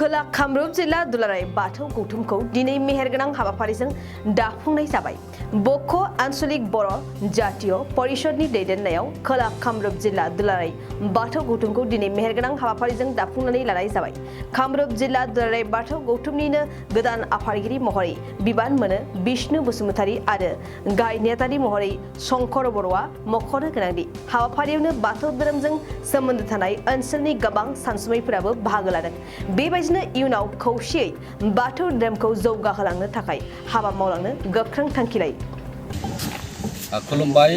खोला कामरुप जिल्ला दुलाराय बाथौ गौथुमखौ दिनै मेहेरगोनां हाबाफारिजों दाफुंनाय जाबाय। बक' आन्चलिक बर' जातीय परिषदनि दैदेननायाव खोला कामरुप जिल्ला दुलाराय बाथौ गौथुमखौ दिनै मेहेरगोनां हाबाफारिजों दाफुंनानै लानाय जाबाय। कामरुप जिल्ला दुलाराय बाथौ गौथुमनिनो गोदान आफादगिरि महरै बिबान मोनो बिष्णु बसुमतारी आरो गाहाय नेतारि महरै शंकर बर'आ मख'नो गोनांदि हाबाफारियावनो बाथौ धोरोमजों सोमोन्दो थानाय ओनसोलनि गोबां सानसुमैफोराबो बाहागो लादों। बेबायदिनो इयुनाव खौसेयै बाथौ धोरोमखौ जौगाहोलांनो थाखाय हाबा मावलांनो गोख्रों थांखि लायो। खुलुमबाय।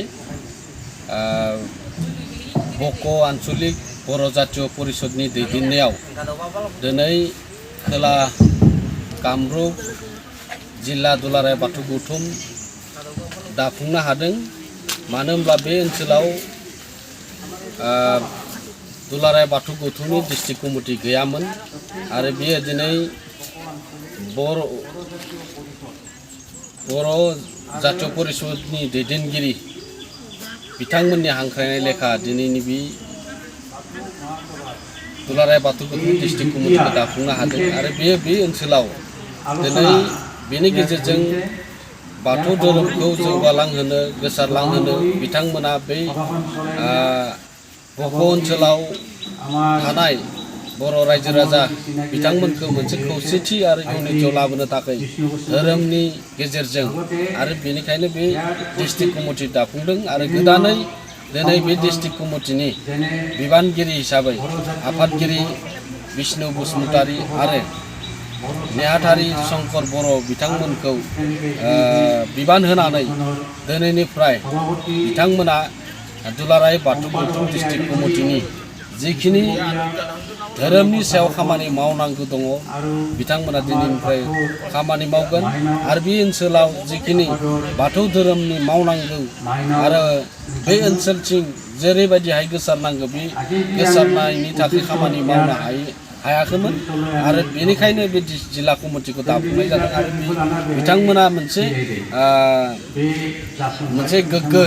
बक' आन्चलिक बर' जातीय परिषदनि दैदेननायाव दिनै खोला कामरुप जिल्ला दुलाराय बाथौ गौथुम दाफुंनो हादों। मानो होनब्ला बे ओनसोलाव दुलाराय बाथौ गौथुमनि डिस्ट्रिक्ट कमिटि गैयामोन आरो बेयो दिनै बर' जातीय परिषदनि दैदेनगिरि बिथांमोननि हांख्रायनाय लेखा दिनैनि बे दुलाराय बाथौ गौथुमनि डिस्ट्रिक्ट कमिटिखौ दाफुंनो हादों आरो बे ओनसोलाव दिनै बेनि गेजेरजों बाथौ धोरोमखौ जौगालांहोनो गोसारलांहोनो बिथांमोना बै बक' ओनसोलाव थानाय बर' रायजो राजा बिथांमोनखौ मोनसे खौसेथि आरो इउनिटियाव लाबोनो थाखाय धोरोमनि गेजेरजों आरो बेनिखायनो बे डिस्ट्रिक्ट कमिटि दाफुंदों आरो गोदानै दिनै बे डिस्ट्रिक्ट कमिटिनि बिबानगिरि हिसाबै आफादगिरि बिष्णु बसुमतारी आरो नेहाथारि शंकर बर' बिथांमोनखौ बिबान होनानै दिनैनिफ्राय बिथांमोना दुलाराय बाथौ गौथुम डिस्ट्रिक्ट कमिटिनि जिखिनि धोरोमनि सायाव खामानि मावनांगौ दङ बिथांमोना दिनैनिफ्राय खामानि मावगोन आरो बे ओनसोलाव जिखिनि बाथौ धोरोमनि मावनांगौ आरो बे ओनसोलथिं जेरैबायदिहाय गोसारनांगौ बे गोसारनायनि थाखाय खामानि मावनो हायाखैमोन आरो बेनिखायनो बे जिल्ला कमिटिखौ दाफुंनाय जादों आरो बिथांमोना मोनसे गोग्गो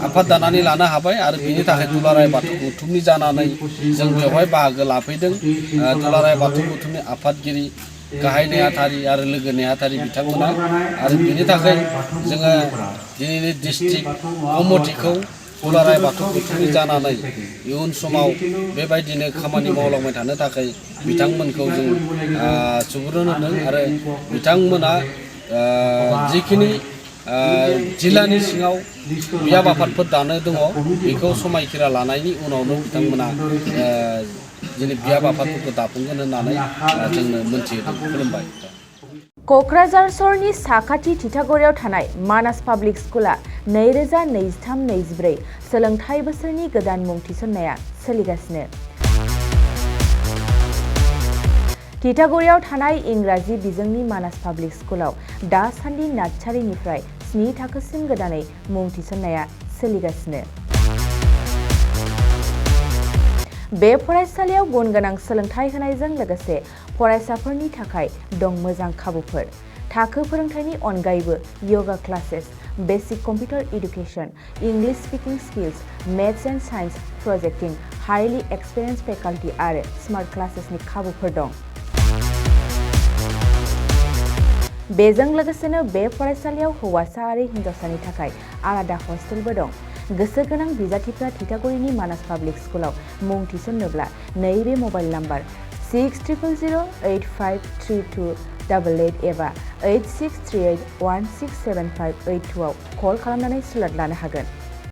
आफाद दानानै लानो हाबाय आरो बेनि थाखाय दुलाराय बाथौ गौथुमनि जानानै जों बेवहाय बाहागो लाफैदों। दुलाराय बाथौ गौथुमनि आफादगिरि गाहाय नेहाथारि आरो लोगो नेहाथारि बिथांमोना आरो बेनि थाखाय जोङो दिनैनि डिस्ट्रिक्ट कमिटिखौ दुलाराय बाथौ गौथुमनि जानानै इयुन समाव बेबायदिनो खामानि मावलांबाय थानो थाखाय बिथांमोनखौ जों सुबुरुन होदों आरो बिथांमोना जिखिनि जिल्लानि सिङाव बियाब आफादफोर दानो दङ बेखौ समायखिरा लानायनि उनावनो बिथांमोना दिनै बियाब आफादफोरखौ दाफुंगोन होननानै जोंनो मोनथिहोदों। खुलुमबाय। क'क्राझार सहरनि साखाथि तितागुरियाव थानाय मानास पाब्लिक स्कुला 2023-24 सोलोंथाइ बोसोरनि गोदान मुं थिसननाया सोलिगासिनो। तितागुरियाव थानाय इंराजि बिजोंनि मानास पाब्लिक स्कुलाव दासान्दि नार्सारिनिफ्राय 7 थाखोसिम गोदानै मुं थिसननाया सोलिगासिनो। बे फरायसालियाव गुन गोनां सोलोंथाइ होनायजों लोगोसे फरायसाफोरनि थाखाय दं मोजां खाबुफोर। थाखो फोरोंथायनि अनगायैबो yoga classes, basic computer education, English speaking skills, maths and science projecting, highly experience faculty आरो स्मार्ट क्लासेसनि खाबुफोर दं। बेजों लोगोसेनो बे फरायसालियाव हौवासा आरो हिन्जावसानि थाखाय आलादा हस्टेलबो दं। गोसो गोनां बिजाथिफ्रा तितागुरिनि मानास पाब्लिक स्कुलाव मुं थिसन्नोब्ला नैबे मबाइल नाम्बार 6000853288 एबा 8638167582 आव कल खालामनानै सुलाद लानो हागोन।